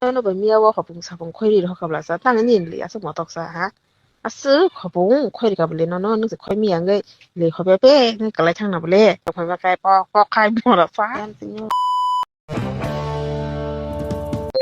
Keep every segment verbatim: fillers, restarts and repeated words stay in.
Nono bai miya o hopung sapung khoi ri rw kha bwla sa, tang nini le aswk motok sa ha? Aswk hopung khoi ri kha bwle nono, nwng se khoi miya wngwi le hopya pe wngwi kwlai thang na bwle. Khoi ma kai pok pok khai bora sa.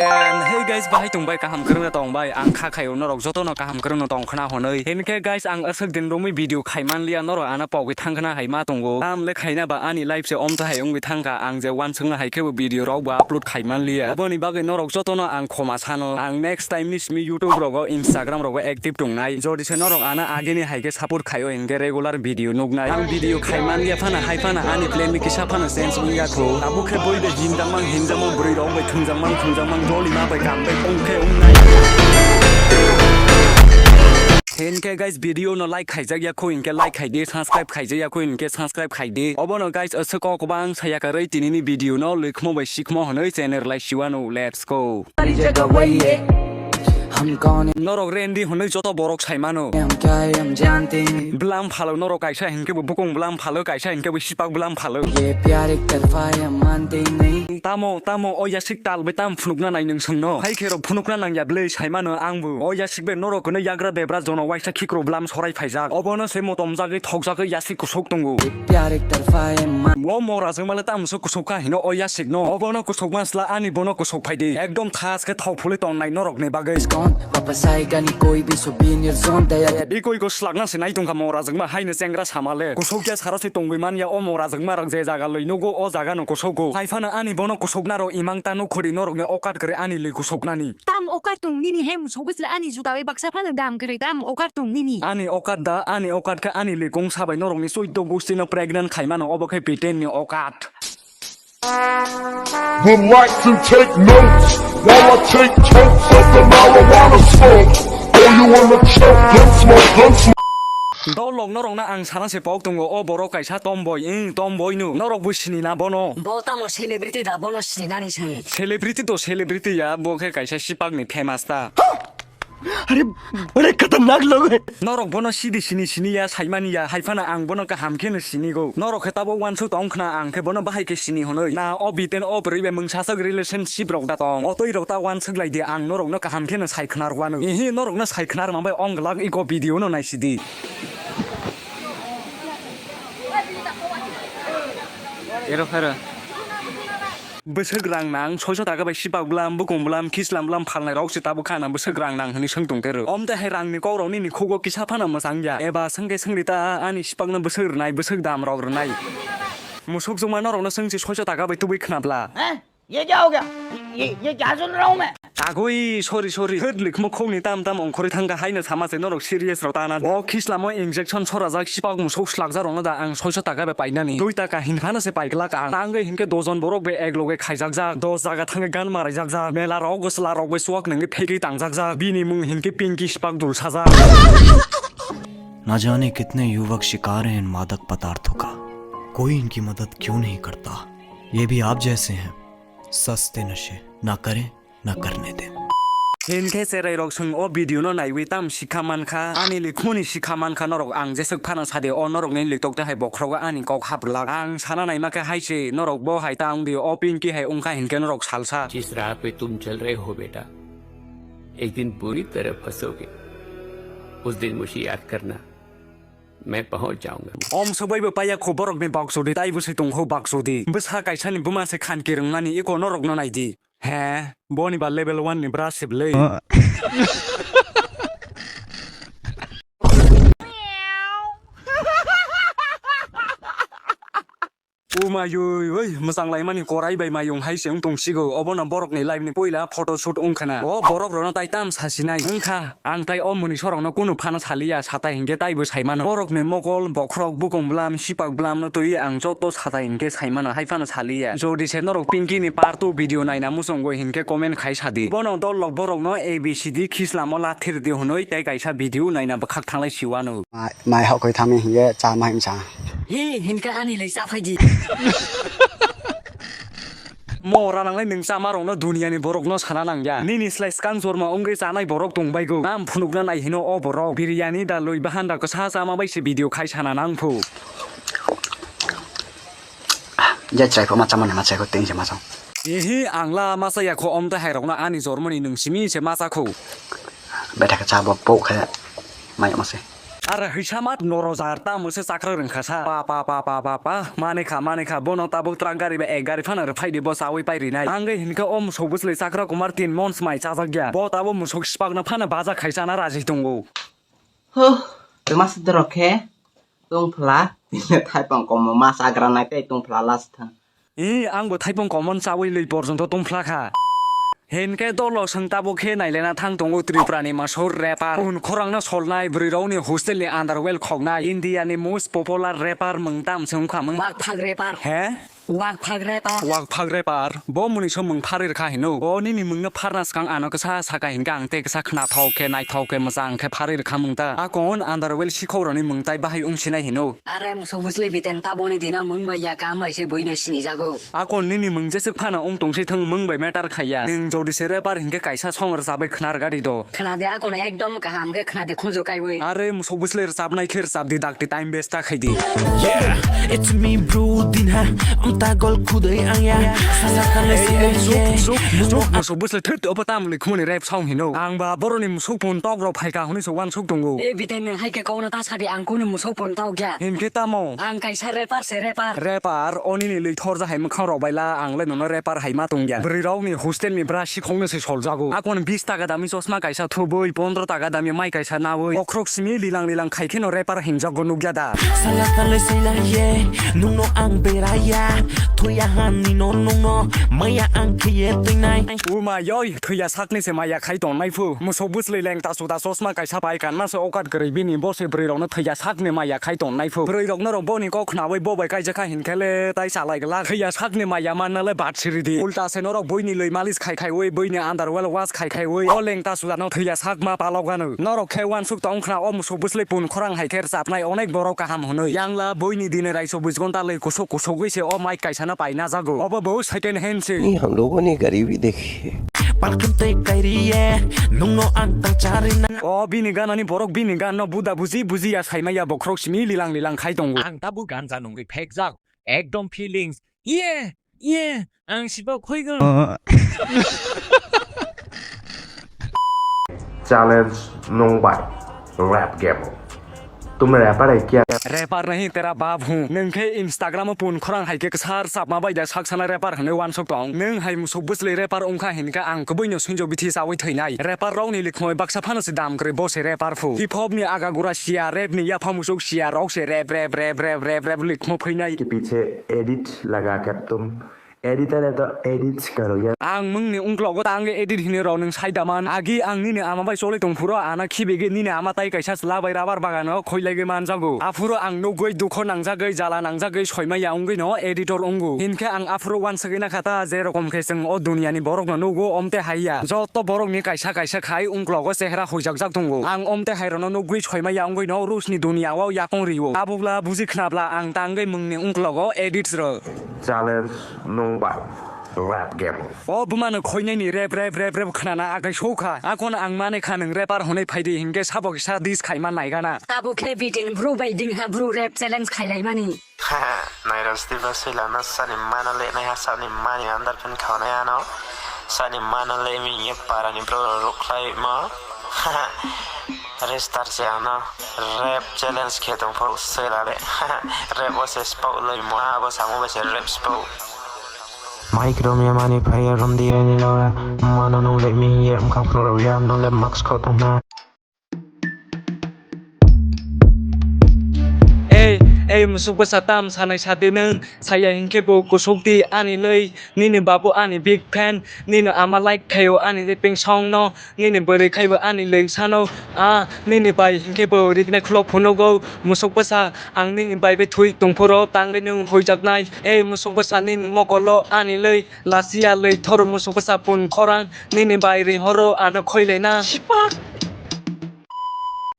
And hey guys, bahai tong bai, kaham kwrwngno tong bai? Ang kha khaio norok jotono kaham kwrwngno tong khna hwnwi. Hinkhe guys, ang aswk din romwi video khai man liya, norok ano pogwi thang khna hai ma tongo. Tamle khaina ba ani life se omtha hai wngwi thang kha, ang je uansukna hai khe bo video rok bo upload khai man liya. Aboni bagwi norok jotono ang khoma sano. Ang next time ni simi YouTube rogo, Instagram rogo active tongnai. Jodi se norok ano agini hai khe support khaio hinkhe regular video nuknai. Ang video khai man liya phano hai phano ani plan ni kisa phano change wngya kho. Abo khe boi bai himjakmang himjakmang, bwrwi rok bai thwngjakmang thwngjakmang, doli ma bai kam bai ongkhe ongnai. Hinkhe guys, video no like khaijak ya kho hinkhe like khai di, subscribe khaijak ya kho hinkhe subscribe khai di. Obono guys, aswk kok bang saya karwi tini ni video no lwkhmo bai sikhmo hwnwi channel lai siwano. Let's go. सारी जगह वही है, हम कौन है, Norok rendi hwnwi joto borok sai mano. हम क्या है, हम जानते ही नहीं। Bwlam phalo norok kaisa hinkhe bo bukung bwlam phalo, kaisa hinkhe bo sipak bwlam phalo. ये प्यार एक तरफा है, हम मानते ही नहीं। Tamo, tamo, o yasik tal bai tam phunukna nai nwng swngno? Hai khe rok phunukna nang ya bwlwi sai mano ang bo. O yasik bai norok hwnwi yagra bebra jono waisa khikro bwlam sorai phaijak. Obono se motom jagwi thokjagwi yasik kusuk tongo. ये प्यार एक तरफा है, हम मान- O mora jwngmale tamo se kusuk kha hino o yasik no. Obono kusuk mansla ani bono kusuk phai di. Ekdom thas khe thok phulwi tong nai norok ni bagwi. कौन वापस आएगा नहीं कोई भी souvenir zone Daya. Bikoi ko slakna se nai tongkha mora jwngma haino chengra samale. Kusuk ya sara se tongwi man ya o mora jwngma rok je jaga lwi nugo o jaga no kusugo. Hai phano ani bono kusukna rok imang ta nukhuri norok ni okat kwrwi ani lwi kusuknani. Tam okat tong nini hem sogwi sle ani juta bai baksa phano dam kwrwi tam okat tong nini. Ani okat da, ani okat khe ani lwi kung sabai norok ni choido gusti no pregnant khai mano obo khe piten ni okat. Would like to take notes while I take totes of the marijuana smoke. Oh, you wanna choke? Gun smoke, gun smoke. Dolok norokno ang sana se pok tongo, o borok kaisa tomboy, ing tomboy no. Norok bo sini na bono? Bo tamo celebrity da, bono sininani sani. Celebrity to celebrity ya, bo khe kaisa sipakni famous ta. अरे, बड़े खतरनाक लोग हैं। Norok bono sidi sini sini ya, saimani ya, hai phano ang bono kaham kheno sinigo. Norok khe tabo uansuk tong khna, ang khe bono bahai khe sini hwnwi. Na o biten o bwrwi bai mungsa swk relationship rok da tong. O twi rok ta uansuk lai di, ang norokno kaham kheno sai khna rwano. Ihi norokno sai khna rwma bai ong glak iko video no naisidi. Ero phero. Bwswk rang nang, soiso taka bai sipak bwlam, bukung bwlam, khislam bwlam phalnai rok se tabuk kha nang bwswk rang nang hwnwi swng tong tero. Omte hai rang ni kok rok nini khugo kisa phano mwchang ya. Eba swngke swngri ta ani sipak no bwswk rwnai, bwswk dam rok rwnai. Musuk chukma norok no swng se soiso taka bai tubui khna bla. हैं? ये क्या हो गया? ये, ये क्या सुन रहा हूँ मैं? Agoi, sorry, sorry. Thwd likhmo khokni tam tam ongkhorwi thangkha haino sama se norok serious rok tana. O khislamo injection sorajak sipak musuk slakjak rokno da ang soiso taka bai painani. Dui taka hinphano se paiglak ang. Tangwi hinkhe dojon borok bai ekloge khaijakjak. Dos jaga thangwi gan maraijakjak. Mela rok gosla rok bai chuak nangwi phegwi tangjakjak. Bini mung hinkhe Pinky sipak dul sajak. ना जाने कितने युवक शिकार हैं इन मादक पदार्थों का। कोई इनकी मदद क्यों नहीं करता? ये भी आप जैसे हैं। सस्ते नशे ना करें, ना करने दें। Hinkhe cherai rok swng o video no naiwi tam sikha mankha, ani likhmoni sikha mankha norok ang jeswk phano sadi o norok ni liktok te hai bokhrogo ani kok haplak. Ang sana naima khe hai se norok bo hai ta wng di o Pinky hai wngkha hinkhe norok salsa. जिस राह पे तुम चल रहे हो बेटा, एक दिन बुरी तरह फंसोगे। उस दिन मुझे याद करना, मैं पहुंच जाऊंगा। Om swbai bo paiya kho borok ni baksudi, tai bwswi tong kho baksudi. Bwsa kaisa ni buma se khan kirwng nani iko norok no nai di. He, boni ba level one ni bra se bwlwi. O mayung, oi, mwchang laimani korai bai mayung hai se wng tong sigo. Obono borokni live ni puila photo shoot wng khna. O borok rokno tai tam sasinai wng kha. Ang tai o muni sorokno kunu phano saliya, satai hinkhe taibo saimano. Borokni mokol, bokhorok, bukung bwlam, sipak bwlam no twi ang joto satai hinkhe saimano, hai phano saliya. Jodi se norok Pinky ni part two video naina muchungo hinkhe comment khai sadi. Bono dol lok borokno A B C D khislamo lathir di hwnwi tei kaisa video naina bwkhak thanglai siwano. Mai, mai hokoi thami hinge cha mai msa. Hi, hinka ani lai cha phai di. Mo ranang lai nwng chama rokno duniya ni borok no sana nang ya. Nini slai skang jorma wngwi chanai borok tong bai go. Nam phunuk na nai hino o borok. Biryani da lui bahan da kwsa chama bai se video khai sana nang phu. Je chai pho ma chama ne ma chai ko teng je ma chang. Ehi, angla masa yakho omte hairokno ani jormoni nung simi se masa kho. Beta ka chabo po kha mai mase. Ara hisa mat noro jar ta muse chakra rengkha sa. Pa, pa, pa, pa, pa, pa. Mane kha, mane kha. Bono tabuk truck gari ba ek gari phano rwphai di, bo chawi pai rinai. Angge hinka om sobus le chakra kumar tin mon smai chajak ya. Bo tabo musuk spak na phano baja khai chana raji tongo. Huh, tuma sidorok khe tungphla, thaipang komo ma chagra nai tei tungphla last thang. Ee, ang bo thaipang komo chawi lwi porjonto tungphla kha. Hinkhe dolo swng tabuk khe nailena thang tongo Tripura ni masur rapper. Pun khorang no solnai, bwrwi rok ni hostel ni underwear khoknai, India ni most popular rapper mwng tam se wngkha mwng. Wak phag rapper. He? Wak phag rapper. Wak phag rapper. Bo muni so mwng pharwi rwkha hino. O nini mwng no pharna swkang ano kisa saka hinka ang tei kisa khna thok khe naithok khe mwchang khe pharwi rwkha mwng ta. Akon underwear sikhok rok ni mwng tai bahai wng sinai hino. Are musuk bwsli biten ta boni dina mwng bai ya kam bai se bui no sini jago. Akon nini mwng jeswk phano wng tong si thwng mwng bai matter khaiya. Nwng jodi se rapper hinkhe kaisa song rwchabwi khna rwgadi do. Khna de akon ekdom kaham khe khna de khunju kaiwi. Are musuk bwsli rwchabnai khe rwchap di dakti time waste ta khai di. Yeah, it's me bro dinha. Amta gol khudai ang ya. Sala kale sila ye. Musuk bwsli thut obo tamni khumuni rap song hino. Ang ba boroni musuk pun tok rok phaika hwnwi se wansuk tongo. E biten nwng hai khe kokno ta sadi ang kunu musuk pun tok ya. Hinkhe tamo? Ang kaisa rapper se rapper. Rapper, o nini lwi thorja hai mwkhang rok bai la, ang le nono rapper hai ma tong ya. Bwrwi rok ni hostel ni bra sikhok no se sol jago. Akon bis taka dami chosma kaisa thubui, pondro taka dami mai kaisa nawi, okhorok simi lilang lilang khai khe no rapper hinjak go nuk ya da. Sala kale sila ye, nung no ang beraya, thuya han ni no nung no, maya ang khiye tui nai. Uma yoi, thuya sakni se maya khai ton nai phu. Musuk bwsli leng ta suda chosma kaisa pai kanma se okat kwrwi bini, bo se bwrwi rok no thuya sakni maya khai ton nai phu. Bwrwi rok no rok boni kok khnawi bo bai kaijak kha hinkhe le tai salai glak. Thuya sakni maya manna le bat siri di. Ulta se norok buini lwi malis khai khai wi, buini underwear wash khai khai wi. O leng ta suda no thuya sakma palok ganu. Norok khe wansuk tong khna o musuk bwsli pun khorang hai khe rwchapnai onek borok kaham hwnwi. Yang la buini dini rai chobbish gonta lwi kusuk kusugwi se o mic kaisa no pai najago. Obo bo second hand se. Ni hum logo ne garibi dekhi. Palkham tei kairi ye, nung no ang tang chari na. O bini ganani borok bini gan no buda buji buji ya saimaya bokhorok simi lilang lilang khai tongo. Ang tabuk ganja nungwi phekjak. Ekdom feelings. Iye, iye, ang sibo khoigo. Challenge nung bai rap game. Tum rapper hai kya? Rapper nahi tera baap hu. Nwng khe Instagram o pun khorang hai khe kwsar chapma bai da sak sana rapper hwnwi wansuk tong. Nwng hai musuk bwsli rapper wngkha hinkha ang kwbui no sunjo bithi chawi thwinai. Rapper rok ni likhmoi baksa phano se dam kwrwi bo se rapper phu. Hip hop ni aga gura sia, rap ni yapha musuk sia rok se rap, rap, rap, rap, rap, rap likhmo phinai. Ke piche edit laga kar tum. Editor hai to edit karo ya. Ang mungni ungklogo tang edit hini rok nwng sai daman. Agi ang nini ama bai cholai tong phuro ana khibigwi nini ama tai kaisa chwla bai rubber bagano khoilaiwi manjago. Aphuru ang nugwi dukho nangjagwi jala nangjagwi soimaya wngwi no editor wngo. Hinkhe ang aphuru wansugwi nakha ta je rokom khe chwng o duniani borokno nugo omte haiya. Joto borokni kaisa kaisa khai ungklogo chehra huijakjak tongo. Ang omte hairokno nugwi soimaya wngwi no rusni duniao yakung rio. Tabukla buji khnabla ang tangwi mungni ungklogo edit rw. Challenge nung bai rap game. O bumano khoinai ni rap, rap, rap, rap khnana agai sokha. Akon ang mane kha nwng rapper hwnwi phaidi hinkhe sabo kisa diss khaima naigana. Tabuk khe biting bru bai ding ha bru rap challenge khailaimani. Nairok stiba swilana sani mano le nai ha sani mani andar phin khaunai ano. Sani mano le mi ye para ni bro rok khlai ma. Restar se ano rap challenge khe tong phok swila le. Rap o se spok loi mo abo samo bai se rap spok. Mic rom ya mani phai rom di ani lo. Mano nung le mi ye mkhang phro ro ya no le max kho tong na. Ei, ei, musuk bwsa tam sanai sadi nwng, saya hinkhe bo kusuk di ani lwi, nini babu ani big fan, nini ama like khaio ani liping song no, nini bwrwi khaibo ani lwi sano, a, nini bai hinkhe bo riknai khulo phunugo, musuk bwsa ang nini bai bai thui tongphuru tangwi nwng huijaknai, ei musuk bwsa nini mokolo ani lwi lachiya lwi thoro musuk bwsa pun khorang, nini bai ri horo ano khoilaina.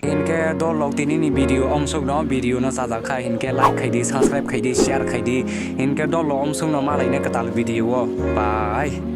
Hinkhe dol rok tini ni video omsok no, video no chajak kha hinkhe like khai di, subscribe khai di, share khai di, hinkhe dol rok omsok no malai na kwtal video o. Bye.